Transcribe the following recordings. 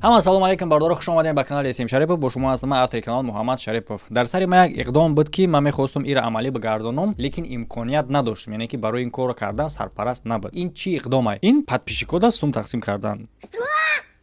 Ҳама салому алейкум, бародаро, хуш омадем ба канали Сим Шарипов. Бо шумо ҳастам ман, автори канал Муҳаммад Шарипов. Дар сари ман як иқдом буд, ки ман мехостум ира амалӣ бигардонам, лекин имконият надоштам, яъне ки барои ин корро кардан сарпараст набуд. Ин чӣ иқдомай? Ин подписчикода сум тақсим кардан.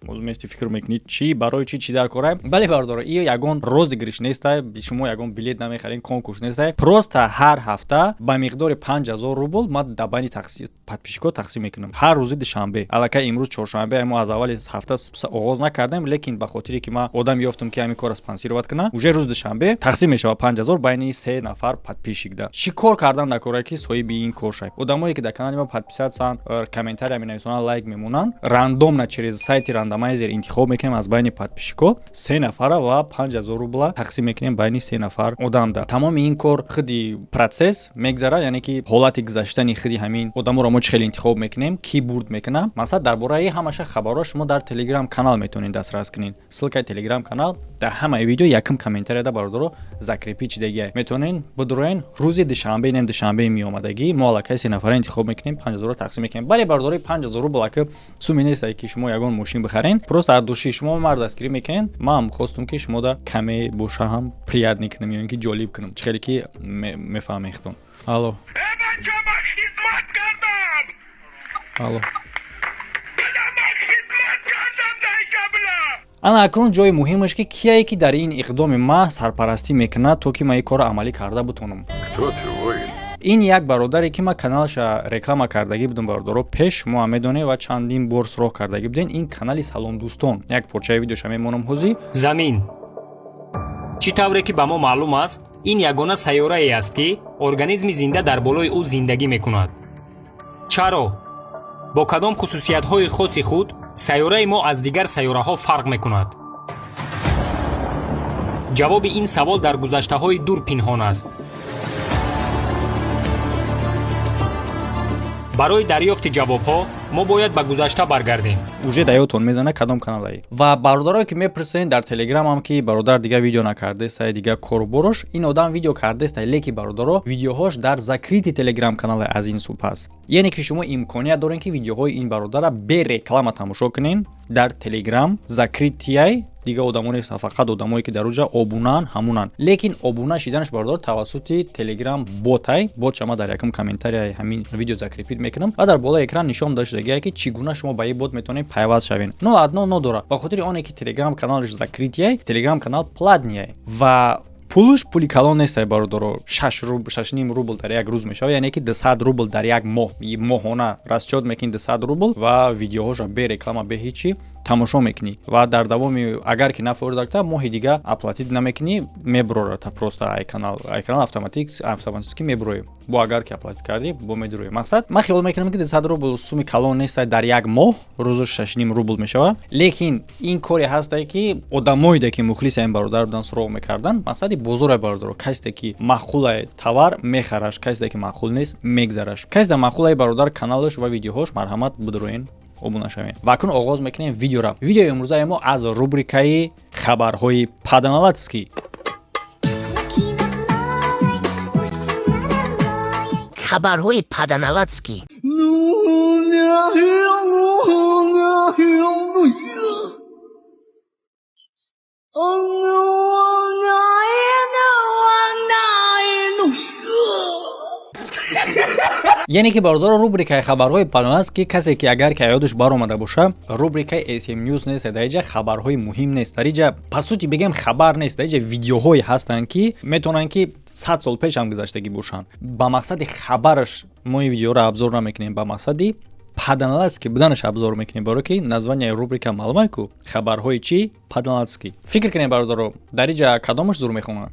Боз мести фикр мекунӣ, чӣ, барои чӣ, чӣ дар кора? Бале, бародаро, и ягон розыгрыш нестай, шумо ягон билет намехарен, конкурс нестай. Просто ҳар ҳафта ба миқдори 5000 рубл ман дар байни подписчикҳо тақсим мекунам ҳар рӯзи душанбе. Аллакай имрӯз чоршанбе, мо аз аввали ҳафта оғоз накардем, лекин ба хотире ки ман одам ёфтам, ки ҳамин корро спонсировать кунам, уже рӯзи душанбе тақсим мешавад 5000 байни се нафар подписчик. Да чӣ кор кардан дар кора, ки соҳиби ин кор шавед? Одамое ки дар канали ма подписаться, комментария менависонанд, лайк мемонанд, рандомно через сайти рандомайзер интихоб мекунем аз байни подписчикҳо се нафара ва 5000 рубла тақсим мекунем байни се нафар одамда. Тамоми ин кор, худи процесс мегзарад, яъне ки ҳолати гузаштани худи ҳамин одаморо мо чӣ хеле интихоб мекунем, ки бурд мекунам, масалан, дар бораи ҳамаша хабарҳо шумо дар телеграм канал метавонед дастрас кунед. Ссылкаи телеграм канал дар ҳамаи видео якум комментарияда, бародаро, закрепить шидагия, метавонед бидуроен. Рӯзи душанбе, инам душанбеи меомадагӣ, мо аллакай се нафара интихоб мекунем, 5000 тақсим мекунем. Бале, бародарои, 5000 рубл ака суми нестае, ки шумо ягон мошин бихарен. Просто аз души шумо мар дастгирӣ мекунед. Ман хостум, ки шумода каме боша ҳам приятный кунам ё ин ки ҷолиб кунам. Чӣ хеле ки мефаҳмед худтон. Алло, алло. Ана акнун ҷои муҳимаш, ки кияе ки дар ин иқдоми ма сарпарастӣ мекунад, то ки ман ин корро амалӣ карда бутонам. Ин як бародаре, ки ман каналаша реклама кардагӣ будам, бародаро, пеш шумо ҳам медонед ва чандин бор суроғ кардагӣ будем. Ин канали Салом дӯстон, як порчаи видеоша мемонам ҳозир. Замин, чӣ тавре ки ба мо маълум аст, ин ягона сайёрае аст, ки организми зинда дар болои ӯ зиндагӣ мекунад. Чаро, бо кадом хусусиятҳои хоси худ сайёраи мо аз дигар сайёраҳо фарқ мекунад? Ҷавоби ин савол дар гузаштаҳои дур пинҳон аст. Барои дарёфти ҷавобҳо мо бояд ба гузашта баргардем. Уже да ёдтон мезана кадом каналае. Ва бародарое, ки мепурсен дар телеграмам, ки бародар дигар видео накардеста, дигар коруборош, ин одам видео кардеста, леки, бародаро, видеоҳош дар закрытый телеграм канале аз ин сӯ пас, яъне ки шумо имконият дорем, ки видеоҳои ин бародара бе реклама тамошо кунен дар телеграм. Закрытый, дигар одамо нестанд, фақат одамое, ки дар уҷа обунаанд, ҳамунанд. Лекин обуна шиданаш, бародар, тавассути телеграм ботай. Бот шама дар якум комментарияи ҳамин видео закрепить мекунам ва дар болои экран нишон дода шудагие, ки чӣ гуна шумо ба ин бот метавонед пайваст шавед. Но одно но дора: ба хотири оне ки телеграм каналаш закрытый, телеграм канал платный ва пулуш пули калон нестай, бародаро, 6.5 рубл дар як рӯз мешавад, яъне ки 200 рубл дар як моҳ. Моҳона расчёт мекунӣ 200 рубл ва видеоҳоша бе реклама, бе ҳечи тамошо мекунӣ. Ва дар давоми, агар ки нафордакта, моҳи дига оплатить намекунӣ, мебурората просто ай канал, ай канал автоматически мебуроӣ. Бо агар ки оплатить кардӣ, бо медуроӣ. Мақсад, ман хиёл мекунам, ки 200 рубл суми калон нестай дар як моҳ, рӯзо 6.5 рубл мешавад. Лекин ин коре ҳастае, ки одамоиде, ки мухлиси ин бародар будан, суроғ мекардан. Мақсади бозоре, бародаро, касе ки маъқулае товар мехараш, касе ки маъқул нест, мегзараш. Касе да маъқулае бародар каналаш ва видеоҳош, марҳамат, бидуроен, обуна шавем. Ва акнун оғоз мекунем видеора. Видеои имрӯзаи мо аз рубрикаи хабарҳои паданалатский. Хабарҳои паданалатский. Яъне ки, бародаро, рубрикаи хабарҳои паданалатский, ки касе ки агар ки ёдаш баромада боша, рубрикаи SM News нест. Дар иҷа хабарҳои муҳим нест, дар иҷа, по сути бигем, хабар нест. Дар иҷа видеоҳое ҳастанд, ки метавонанд, ки 100 сол пеш ҳам гузаштагӣ бошанд. Ба мақсади хабараш мо ин видеоро обзор намекунем, ба мақсади паданалатский буданаш обзор мекунем, барое ки названияи рубрика маълумае ку: хабарҳои чӣ? Паданалатский. Фикр кунем, бародаро, дар иҷа кадомаш зур мехонад?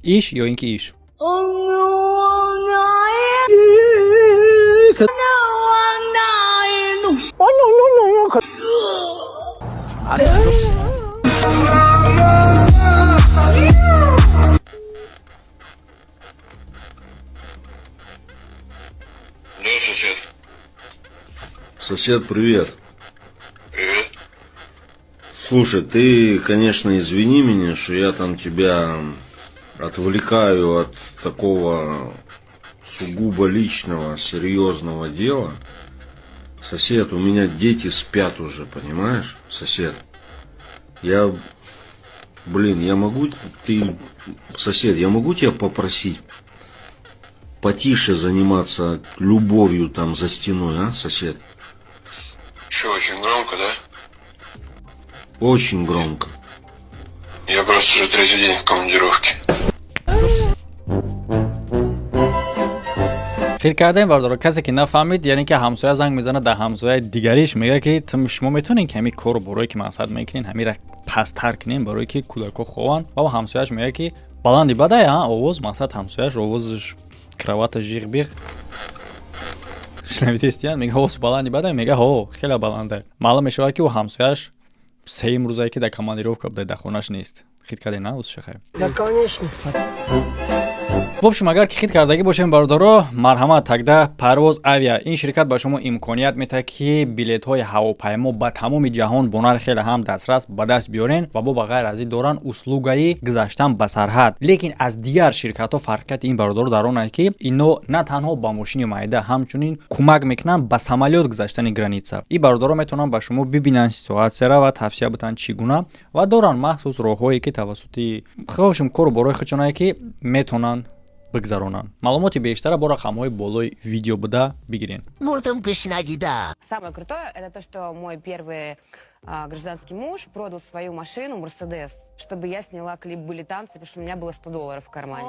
Иш ё ин ки иш? Да, сосед. Сосед, привет. Привет. Слушай, ты, конечно, извини меня, что я там тебя отвлекаю от такого сугубо личного, серьезного дела. Сосед, у меня дети спят уже, понимаешь, сосед? Я, блин, я могу, ты, сосед, я могу тебя попросить потише заниматься любовью там за стеной, а, сосед? Че, очень громко, да? Очень громко. Я просто уже третий день в командировке. Хел кардаем, бардоро. Касе ки нафаҳмид, яъне ки ҳамсоя занг мезанад дар ҳамсояи дигариш, мегӯяд ки шумо метавонед ки ҳамин корро, борое ки мақсад мекунед, ҳамира пасттар кунем, барое ки кӯдакҳо хованд. Ва ҳамсояш мегӯяд ки баланди бадай а овоз. Мақсад, ҳамсояш овозаш кровата жиғ биғ шунавидестиян. Мега, овоз баланди бадай? Мега, ҳо, хеле баландай. Маълум мешавад, ки ӯ ҳамсояш сеюм рӯзае ки дар командировка буда, дар хонаш нест. Хит кардем, на узшахай? Да, конечно. В общем, агар ки хит кардагӣ бошем, бародаро, марҳамат, тогда Парвоз Авиа. Ин ширкат ба шумо имконият метаҳад, ки билетҳои ҳавопаймо ба тамоми ҷаҳон бо нархи хеле ҳам дастрас ба даст биёрен. Ва бо ба ғайр аз ин доранд услугаи гузаштан ба сарҳад. Лекин аз дигар ширкатҳо фарқияти ин бародаро дар он аст, ки ино на танҳо ба мошини майда, ҳамчунин кӯмак мекунанд ба самолёт гузаштани граница. Ин бародаро метавонанд ба шумо бибинанд ситуатсияра ва тавсия битанд чӣ гуна, ва доранд махсус роҳҳое, ки тавассути хошим кору борҳои худшонае, ки метавонанд бигзаронанд. Маълумоти бештара бо рақамҳои болои видео буда бигирен. Мурдам гушнагида. Самое крутое, это то, что мой первый гражданский муж продал свою машину, Мерседес, чтобы я сняла клип «Были танцы», потому что у меня было $100 в кармане.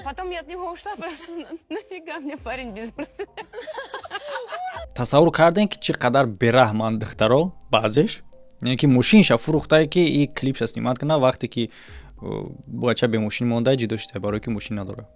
Потом я от него ушла, потому что нафига мне парень без Мерседеса? Тасаввур кардем, ки чӣ қадар бераҳманд духтаро баъзеш, яъне ки мошинша фурӯхтае, ки и клипша снимать кунад. Вақте ки бача бемошин монда, ҷидо шуда, барое ки мошин надорад.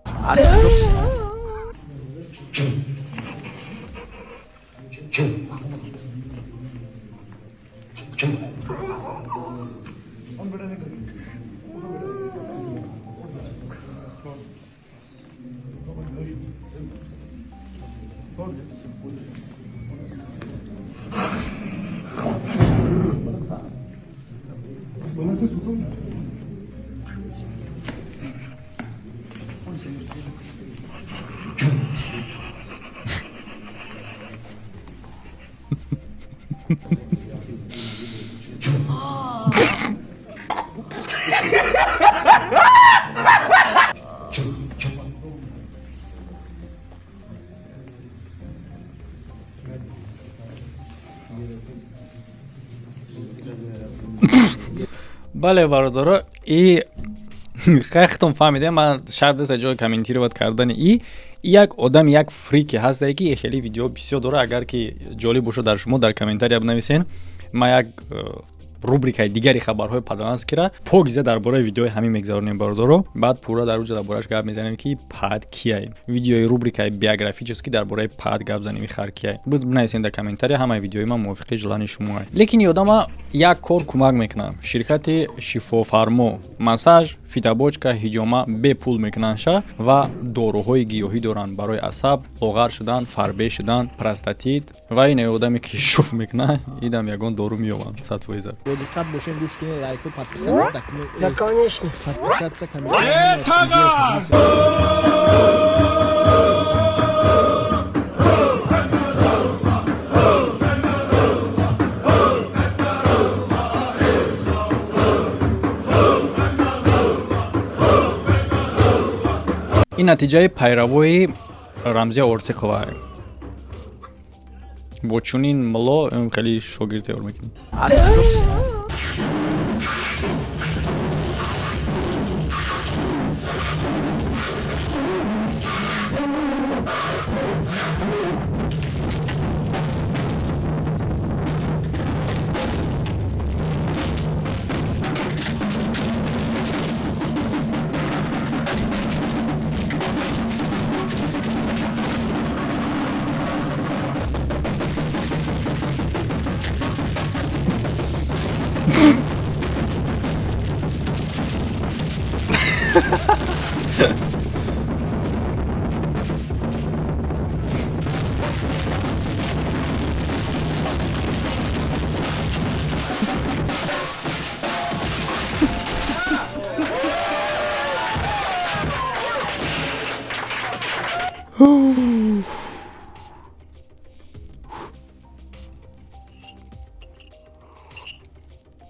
Бале, бародаро, и хеле фаҳмидем. Ман шарт нест ҷои комментировать кардани. И як одам, як фрике ҳастае, ки хеле видео бисёр дора. Агар ки ҷолиб бошад дар шумо, дар комментария бинависен. Ман як рубрикаи дигари хабарҳои паданскира покиза дар бораи видеои ҳамин мегзаронем, бародаро. Баъд пурра дар уҷа дар борааш гап мезанем, ки пад кияй. Видеои рубрикаи биографически дар бораи пад гап занем, хар кияй. Бинависен дар комментария, ҳамаи видеои ман мувофиқи желании шумоа. Лекин ёдама як кор кӯмак мекунам: ширкати Шифофармо массаж, фитобочка, ҳиҷома бепул мекунандша ва доруҳои гиёҳӣ доранд барои асаб, лоғар шудан, фарбе шудан, простатит. Ва ин одаме ки шуф мекунад, идам ягон дору меёбанд 100%. Бо диққат бошем, гӯш кунед, лайку, подписаться дакунед. Да, конечно. Подписаться, комментарий. Ин натиҷаи пайравои Рамзия Ортиқова. Бо чунин мулло хеле шогирд тайёр мекунӣ.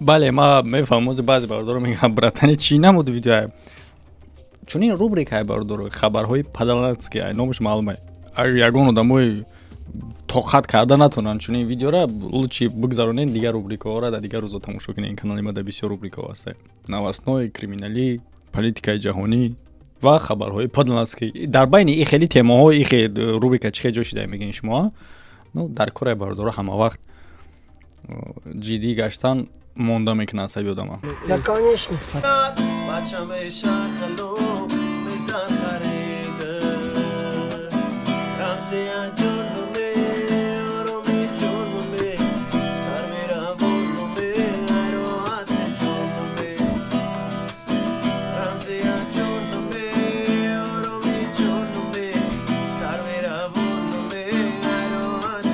Бале, ма мефаҳмам, ози баъзе бародаро мегӯям, братани, чӣ намуд видео? Чунин рубрикае, бародаро, хабарҳои падалатски, ай номаш маълума. Ягон одамои тоқат карда натонанд чунин видеора, лучше бигзаронед дигар рубрикаҳоро, дар дигар рӯзо тамошо кунед. Канали ма дар бисёр рубрикаҳо ҳаста: новостной, криминалӣ, политикаи ҷаҳонӣ ва хабарҳои падалатски. Дар байни и хели темаҳо и хе рубрика чӣ хел ҷой шуда, мегӯен шумо? Ну, дар кораи, бародаро, ҳама вақт ҷиддӣ гаштан монда мекунад асаби одама. Да, конечно.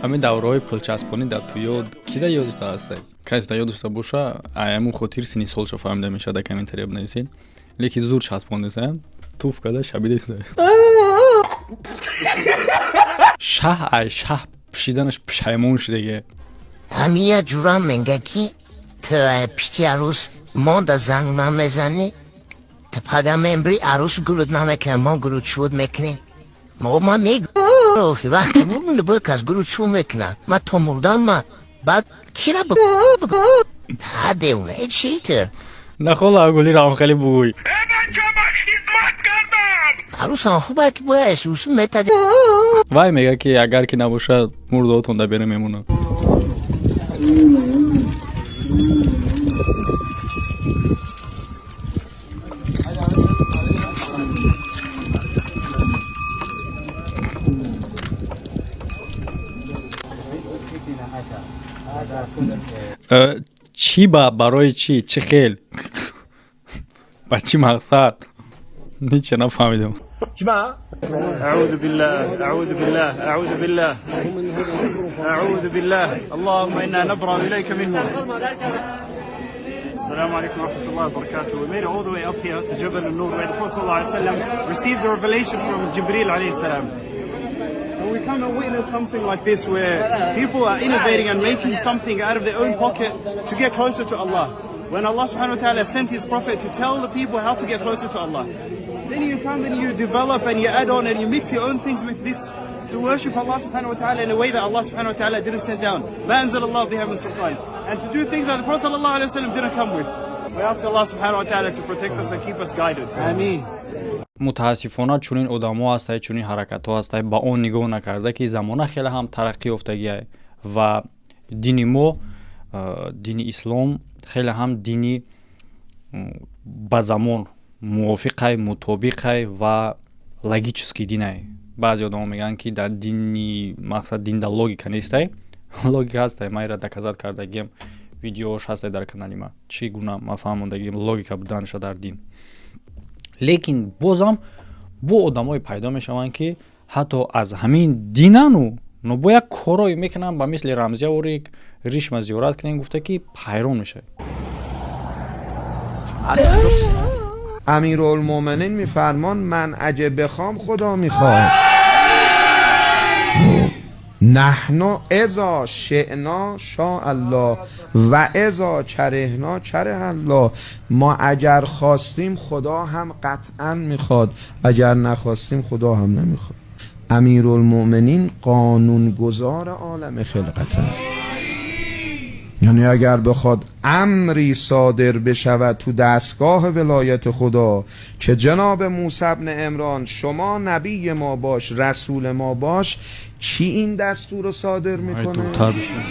Ҳамин давраҳои пулчаспонӣ дар туё кида ёдашта ҳаста? Касе да ёдашта боша, аяму хотир сини солшо фаҳмида мешавад, дар комментария бинависед. Лекин зур часпондеса, туф када шабидеса, шаҳ ай шаҳ пӯшиданаш пушаймон шудаге. Ҳамия ҷурам менга ки ту пишти арӯс монда занг намезанӣ, ту пага мембри, арӯс гулут намекунад, мо гулучӯд мекунем. Мо ма мегӯ вақте любой кас гулучӯ мекунад, ма то мурдан ма баъд кира ҳадеуна читер. Нахола гули рам хеле бугӯй. Арӯсам хуб ки бояд усу метади. Вай мега ки агар ки набошад, мурдоотон дар берун мемонад. Чӣ ба барои чӣ, чӣ хел, ба чӣ мақсад, ҳече нафаҳмидам. أعوذ بالله، أعوذ بالله، أعوذ بالله، أعوذ بالله، اللهم إنا نبرأ إليك منه. السلام عليكم ورحمة الله وبركاته. We made it all the way up here to جبل النور where the Prophet صلى الله عليه وسلم received the revelation from Jibril عليه السلام. And we come and witness something like this where people are innovating and making something out of their own pocket to get closer to Allah. When Allah سبحانه وتعالى sent his Prophet to tell the people how to get closer to Allah. Then you come and you develop and you add on and you mix your own things with this to worship Allah سبحانه وتعالى in a way that Allah سبحانه وتعالى didn't send down. ما أنزل الله بها من سلطان. And to do things that the Prophet صلى الله عليه وسلم didn't come with. We ask Allah سبحانه وتعالى to protect us and keep us guided. آمين. Мутаассифона, чунин одамо ҳастай, чунин ҳаракатҳо ҳастай, ба он нигоҳ накарда ки замона хеле ҳам тараққӣ ёфтагиай ва дини мо, дини ислом, хеле ҳам дини ба замон мувофиқай, мутобиқай ва логический динай. Баъзе одамо мегӯянд ки дар дини мақсад дин дар логика нестай. Логика ҳастай, ман инра доказать кардагиам, видеош ҳастай дар канали ма, чӣ гуна ман фаҳмондагиам логика буданаша дар дин. Лекин бозам бо одамое пайдо мешаванд, ки ҳатто аз ҳамин динану но бо як корое мекунанд, ба мисли Рамзияворик ришма зиёрат кунем гуфта ки ҳайрон мешавед. امیرالمومنین میفرمان من اگه بخوام، خدا میخواد. نحن اذا شئنا شاء الله و اذا کرهنا کره الله. ما اگر خواستیم، خدا هم قطعا میخواد، اگر نخواستیم، خدا هم نمیخواد. امیرالمؤمنین قانونگذار عالم خلقتن. یعنی اگر بخواد امری صادر بشود تو دستگاه ولایت خدا که جناب موسی بن عمران، شما نبی ما باش، رسول ما باش، کی این دستور رو صادر میکنه؟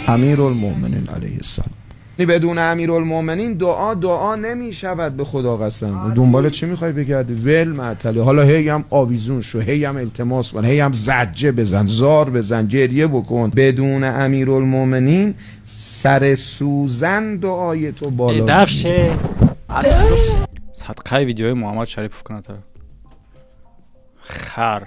امیرالمؤمنین علیه السلام. یعنی بدون امیرالمؤمنین دعا دعا نمیشود. به خدا قسم، دنبال چی میخوای بگردی؟ ول معطلی. حالا هی هم آویزون شو، هی هم التماس کن، هی هم زجه بزن، زار بزن، گریه بکن. بدون امیرالمؤمنین سر سوزن دعای تو بالا دفشه садқаи видеои Муҳаммад Шарипов кунад, хар.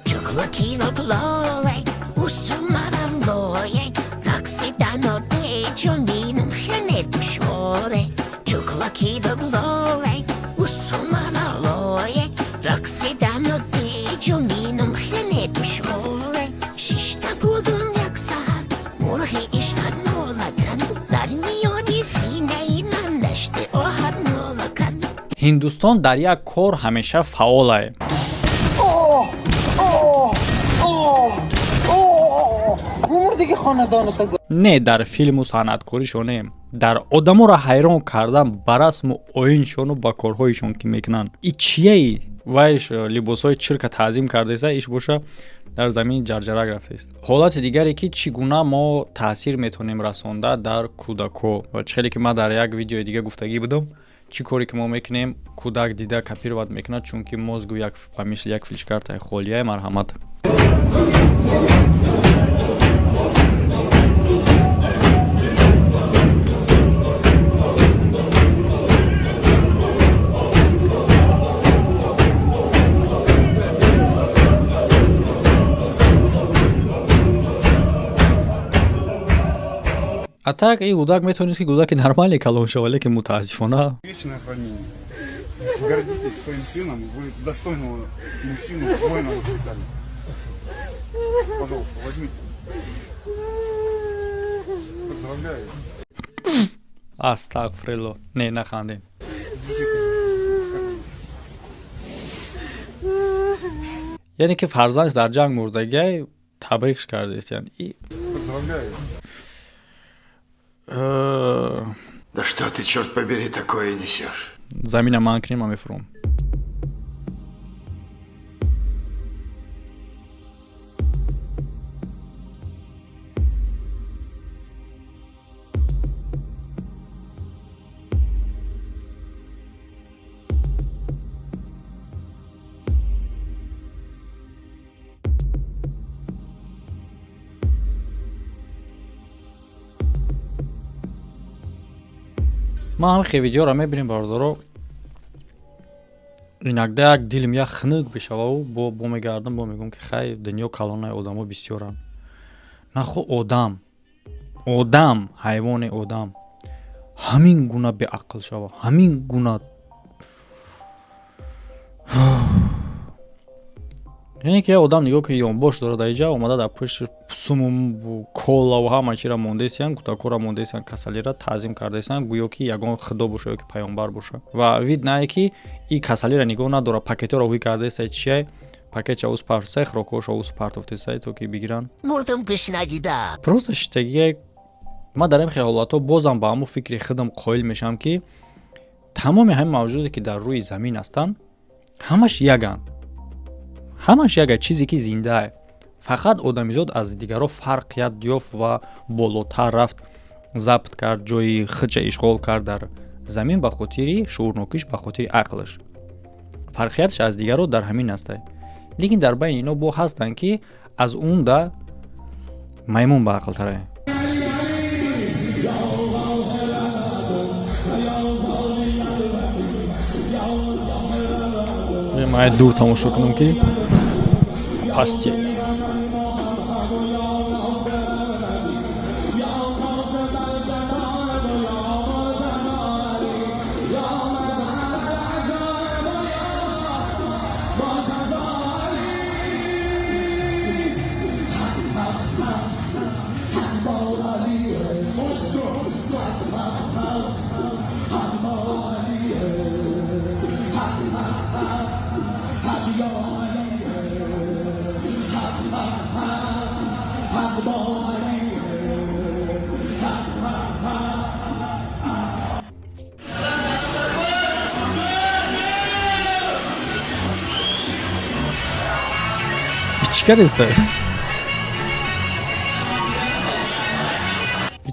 Чуклокино плоле, усумарам лое, таксидано печо минам хене. Ҳиндустон дар як кор ҳамеша фаъолае. Не дар филму санъаткоришоне, дар одаморо ҳайрон кардан ба расму оиншону ба корҳоишон ки мекунанд. И чияи вайш либосҳои чирка таъзим кардаиста, иш боша дар замини ҷарҷарак рафтааст. Ҳолати дигаре, ки чӣ гуна мо таъсир метавонем расонда дар кӯдакҳо, ва чӣ хеле ки ман дар як видеои дига гуфтагӣ будам, чӣ коре ки мо мекунем, кӯдак дида копировать мекунад, чунки мозгу як ба мисли як флешкартаи холияе. Марҳамат. А так и кӯдак метавонист, ки кӯдаки нормале калон шава, лекин мутаассифона. Вечное хранение. Гордитесь своим сыном, вы достойного мужчину, воина воспитали. Пожалуйста, возьмите. Поздравляю. Астағфирулло, не нахандем. Яъне ки фарзандш дар ҷанг мурдагиай, табрикш кардааст. Поздравляю. Да что ты, черт побери, такое несешь? Замина ман кунем, ман мефуром. Ман ҳам хе видеоро мебинем, бародаро, инакда як дилим як хунук бишававу бо мегардам, бо мегӯм, ки хай, дунё калонаи, одамо бисёранд. Нахо одам ҳайвони одам ҳамин гуна беақл шава, ҳамин гуна, яъне ки як одам нигоҳ ки ёнбош дорад, дар иҷа омада дар пушти суму колаву ҳама чиро мондаисиян, кӯдакҳоро мондаисиян, касалиро таъзим кардаисиян, гӯё ки ягон худо боша ё ки паёмбар боша. Ва вид нае ки и касалиро нигоҳ надорад, пакетҳоро ҳуй кардаистай, чияй пакетча ус партофтесай, хӯрокҳошо ус партофтесай, то ки бигиранд. Мурдам гушнагида. Просто шиштагие. Ман дар ин хел ҳолатҳо бозам ба ҳамун фикри худам қоил мешавам, ки тамоми ҳамин мавҷуде, ки дар рӯи замин ҳастанд, ҳамаш яганд, ҳамаш яга чизе ки зиндае. Фақат одамизод аз дигарро фарқият ёфт ва болотар рафт, забт кард, ҷои худша ишғол кард дар замин ба хотири шуурнокиш, ба хотири ақлаш. Фарқиятш аз дигарро дар ҳамин аста. Лекин дар байни ино бо ҳастанд, ки аз он да маймун ба ақлтарае. Ман дур тамошо кунам, ки пасти. Чӣ кардеста?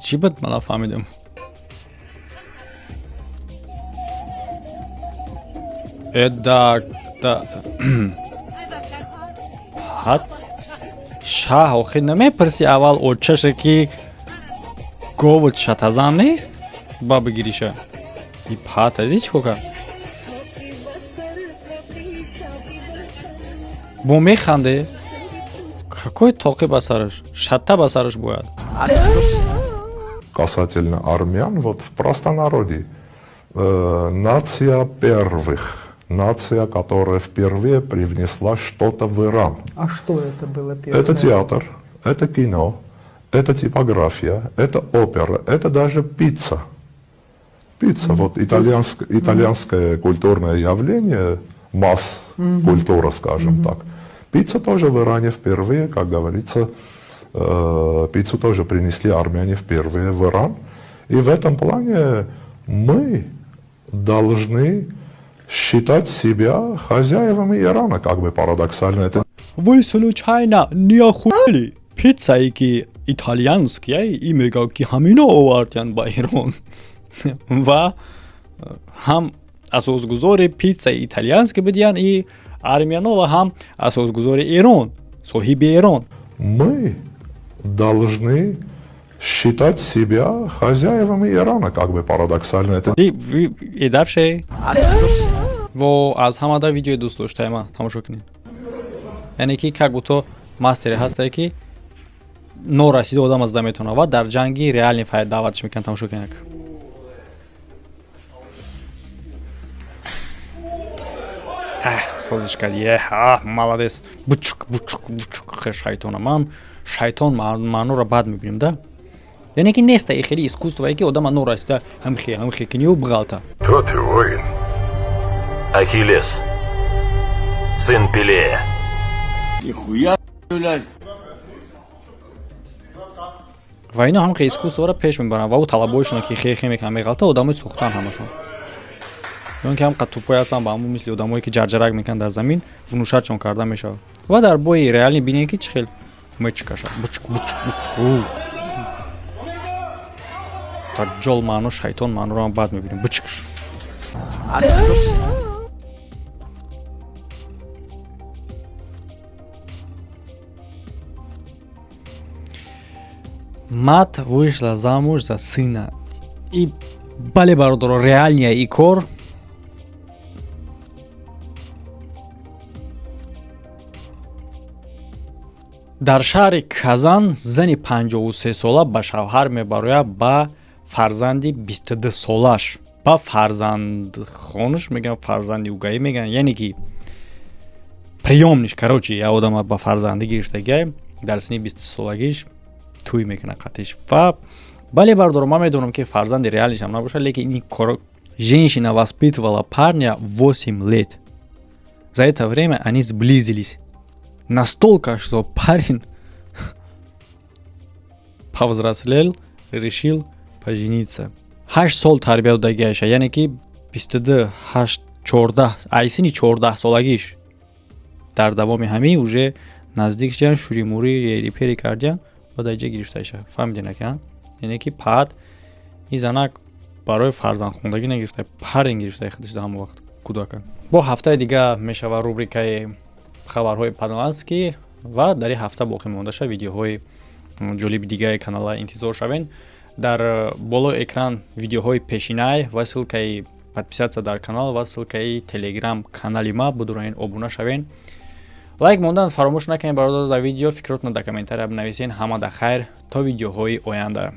Чӣ буд, ман нафаҳмидам. Э, да да ҳат шаҳ, охир намепурси аввал очаша, ки говут шатазан нест, ба бигириша. И пата диди чӣ кор кард? Бо механде. Какой тоқи ба сараш, шатта ба сараш бояд. Касательно армян, вот в простонародье, нация первых, нация, которая впервые привнесла что-то в Иран. А что это было первое? Это театр, это кино, это типография, это опера, это даже пицца. Пицца, вот итальянское культурное явление, масс-культура, скажем так. Пицца тоже в Иране впервые, как говорится, пиццу тоже принесли армяне впервые в Иран. И в этом плане мы должны считать себя хозяевами Ирана, как бы парадоксально это Вы случайно не охуели? Пиццае ки итальянская и мега ки ҳамино овардян ба Ирон. Ва ҳам асосгузори пиццаи итальянский будиян и армяно ва ҳам асосгузори Эрон, соҳиби Эрон. Мы должны считать себя хозяевами Ирана, как бы парадоксально это Эдавше во аз ҳамада видеои дӯст доштаи ман тамошо кунед. Яъне ки как будто мастере ҳастае ки норасида одам аз метавонад ва дар ҷанги реальный файт даъватш мекунад. Тамошо кунед. Созиш кард, е, молодец, бучук бучук бучук. Шайтона ман, шайтон маъноро бад мебинем да. Яъне ки неста и хели искусствое ки одама норасида ҳамхе ҳамхе киниу бғалта. Кто ты, воин? Ахиллес, сын Пелея. Нихуя, блядь. Ва ино ҳамхе искусствора пеш мебаранд ва ӯ талабоишона ки хе хе мекунанд, меғалта, одамои сохтан ҳамашон. Ё ин ки ҳам тӯпое ҳастанд ба ҳамон мисли одамое ки ҷарҷарак мекунанд дар замин, внушатшон карда мешавад. Ва дар бои реалӣ бинед, ки чӣ хел мечкаша, бучк бучк бучк. Даҷҷол маъно, шайтон маъноро ҳам бад мебинем. Бучкш. Мать вышла замуж за сына. И бале, бародаро, реальная и кор. Дар шаҳри Казан зани 53сола ба шавҳар мебарояд ба фарзанди 22солаш, ба фарзандхонаш мегӯян, фарзанди угаӣ мегӯян, яъне ки приёмниш, короче, як одама ба фарзандӣ гирифтагиай, дар синни 20солагиш тӯй мекунад қатиш. Ва бале, бародаро, ман медонам, ки фарзанди реальнишам набошад, лекин ин кор, женщина воспитывала парня 8 лет, за это время они сблизились настолько, что парень повзрослел, решил пожениться. 8 сол тарбия додагиаша, яъне ки 22, 8, 14, ай синни 14солагиш дар давоми ҳамин уже наздик шудиян, шуримурӣ, ерипери кардиян ва дар иҷа гирифтаиша. Фаҳмидена ки, яъне ки паат ин занак барои фарзандхондагӣ нагирифта, парень гирифта худаш дар ҳамон вақт кӯдака. Бо ҳафтаи дига мешава рубрикаи хабарҳои падаланский ва дар ин ҳафта боқӣ мондаша видеоҳои ҷолиби дигаи канала интизор шавед. Дар болои экран видеоҳои пешинай ва ссылкаи подписаться дар канал ва ссылкаи телеграм канали ма будуроен, обуна шавен. Лайк мондан фаромӯш накунед, бародар, дар видео. Фикротона дар комментария бинависен. Ҳамада хайр, то видеоҳои оянда.